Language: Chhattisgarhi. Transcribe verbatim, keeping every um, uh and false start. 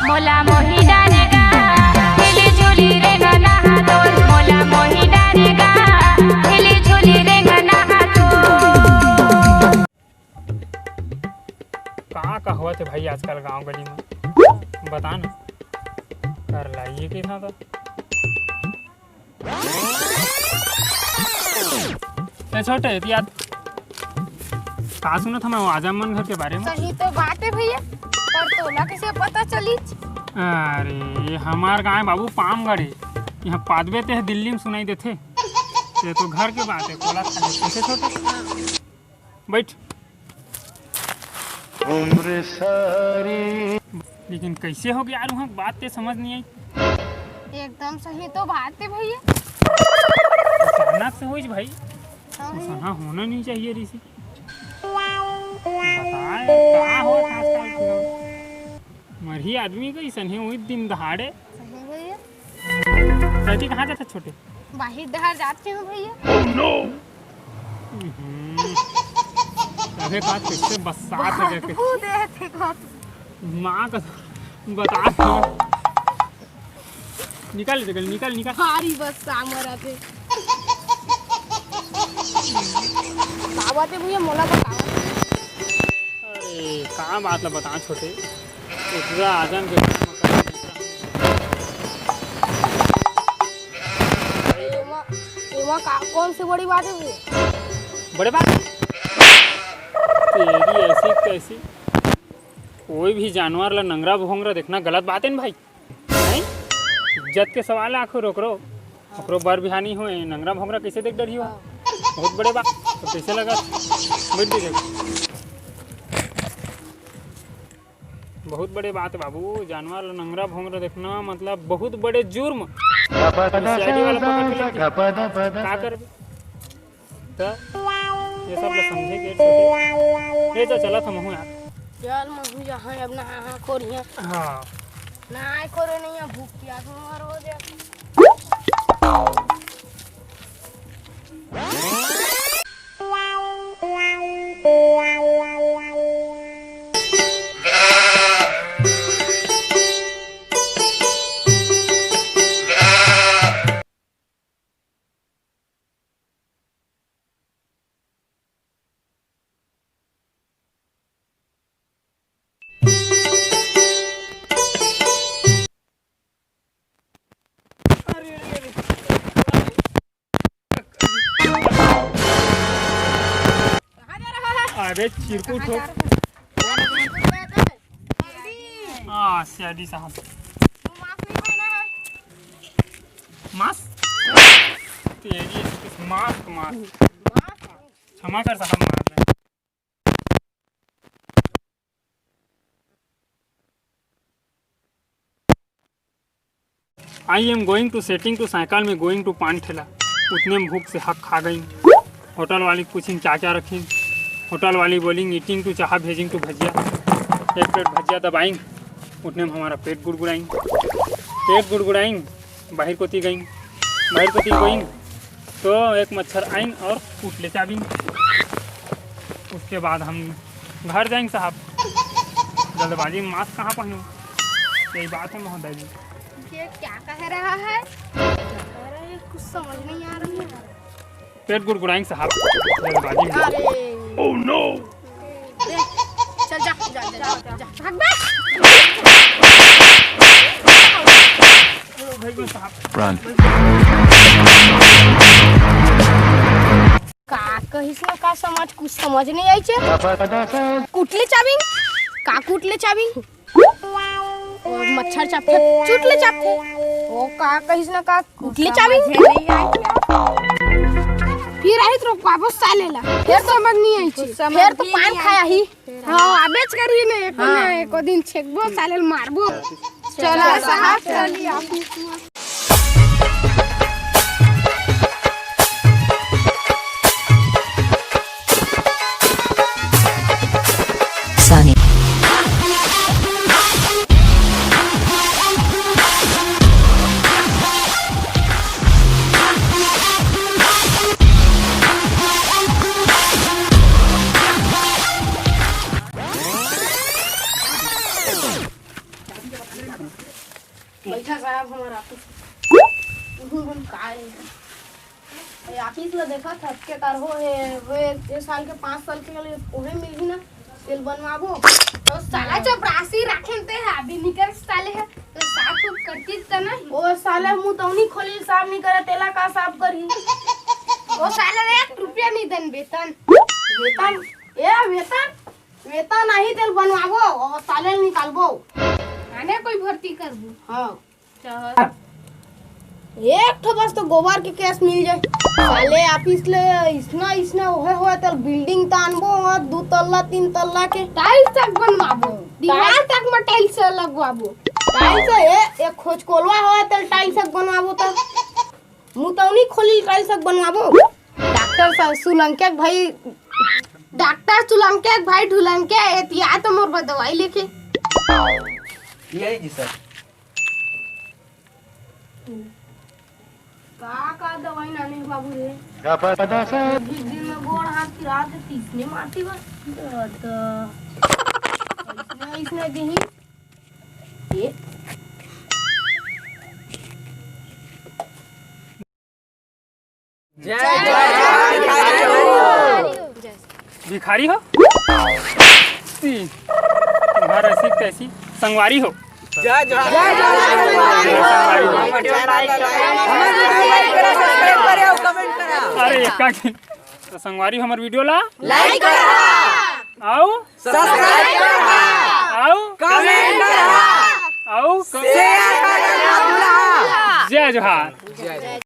मोला मोही डारेगा, झिली झुली रेंगना हा तोर। मोला मोही डारेगा, झिली झुली रेंगना हा तोर। का का होवत हे भाई आजकल गांव गली में, बता ना। कर लाइए के था तो। ए छोटे, याद का सुनत हंव मैं वो आजम मन घर के बारे में? सही तो बात हे भैया, पर तोला कइसे पता चलिस? अरे, हमार गांव बाबू पामगढ़ हे, इहां पादबे ते दिल्ली में सुनाई देथे। ये तो घर के बात हे, कोला खा ले। कइसे छोटे? बैठ। लेकिन कइसे हो गे यार, उहां बात ते समझ नइ आई। एकदम सही तो बात हे भैया। अचानक से होइस भाई, हाँ भैया। अइसना होना नइ चाहिए रिहिसे। बता यार, का होत हे आजकल के गाँव? मरही आदमी कइसने होही दिन दहाड़े। सही भैया। कइसे कहाँ जाथस छोटे? बाहिर डहर जात हंव भैया। हम्म। अबे बात कइसे बस्सात हे जाके? बदबू देथे का? माँ का बता। निकल, निकल, निकल, निकल। भारी बस्सा मरत हे। का बात हे भैया, मोला बताओ। अरे, का बात ला बताओ छोटे, पूरा आजम के एमा, एमा का, कौन सी बड़ी बात हे भैया? बड़े बात? तेरी ऐसी तैसी। कोई भी जानवर ला नंगरा भोंगरा देखना गलत बात हे ना भाई। नहीं? इज्जत के सवाल हे, आखिर ओकरो, ओकरो बर बिहानी होए, नंगरा भोंगरा कइसे देख डरही हो? बहुत बड़े बात, तो कइसे लगा? बैठ के देख। बहुत बड़े बात हे बाबू, जानवर ला नंगरा भोंगरा देखना मतलब बहुत बड़े जुर्म। सीआईडी वाला पकड़ के लेके का करबे? त ये सब ला समझे के छोटे। ले जा, चलत हंव महूं यार। चल, महूं जाहूं अब, नहा खोरिया। हाँ। नहाए खोरे नइ हे, भूख पियास मर हो जाए। अरे चिरकुट हो। हाँ, सीआईडी साहब। मास्क? तेरी मास्क, मास्क। क्षमा कर साहब, मार रहे हैं। I am going to setting to cycle में going to पान ठेला। उतने में भूख से हक खा गई। होटल वाली पूछिन क्या क्या रखिन। होटल वाली बोलिन eating to चाहा, भेजिंग to भजिया। एक प्लेट भजिया दबाइंग, उतने में हमारा पेट गुड़गुड़ाइंग। पेट गुड़गुड़ाइंग, बाहिर कोती गइंग। बाहिर कोती गइंग तो एक मच्छर आइंग और कुट ले चाबिंग। उसके बाद हम घर जाइंग साहब। जल्दबाजी में मास्क कहाँ पहनूं? यही बात है महोदय जी। ये क्या कह रहा है? क्या कह रहा है? कुछ समझ नहीं आ रही है। पेट गुड़गुड़ाइंग साहब, जल्दबाजी में। अरे। Oh no! चल जा, जा, जा, जा, जा। भाग बे। Run. का कहिस ना का समझ, कुछ समझ नहीं आई छे। कुटले चाबिंग, का कुटले चाबिंग? ओ मच्छर चापथे, चुटले चापथे। ओ का कहिस ना का कुटले चाबिंग? फिर आही तो रोकवाबो साले ला। फिर समझ नहीं आई छे। फिर तो पान खाया ही। हाँ, आबेच करी ने, एको हाँ। ने, एको दिन छेकबो, साले ल मारबो। चला साहब, चली ऑफिस में। Sunny. बैठा साहब, हमारा ऑफिस। तुहूं मन का है? ये ऑफिस ला देखा, थपके तार हो हे, वे ये साल के, पाँच साल के लिए ओहे मिलही ना, तेल बनवाबो। तो साला चपरासी राखेन ते है, अभी निकल साले है, तो साफ उफ करती त नहीं। ओ साले मुंह तौनी खोली, साफ नहीं करे, तेला का साफ करही? ओ साले रे, एक रुपया नहीं देन वेतन। वेतन? ए वेतन? वेतन नहीं, तेल बनवाबो, ओ साले निकालबो। आने कोई भर्ती करबो। हाँ। चाहत। एक ठो बस तो गोबर के केस मिल जाए। साले ऑफिस ले इसना, इसना ओहे होए, तेल बिल्डिंग तानबो, वहाँ दू तल्ला, तीन तल्ला के। टाइल्स तक बनवाबो, दीवार तक में टाइल्स लगवाबो। टाइल्स, ए, एक खोचकोलवा होए, तेल टाइल्स तक बनवाबो त। मुतौनी खोली टाइल्स तक बनवाबो। डॉक्टर स-, सुलंके के भाई, डॉक्टर सुलंके के भाई ढुलंके, एतिया तो मोर बर दवाई लेके। यही जी सर। का, का दवाई लाने हे बाबू रे? अभी दिन में गोड़ हाथ पिरात हे, तीसने मारती बस। दादा। इसने, इसने देही। ये। जय जय। भिखारी हो? ती, तुम्हारा ऐसी तैसी संगवारी हो। जय जय। जय जय। संगवारी हो। हमारे वीडियो ला like करा, subscribe करा और comment करा। अरे, एका की तो संगवारी हो, हमर वीडियो ला like करा, आऊ subscribe करा, आऊ comment करा, आऊ share करा। जय जोहार। जय जय।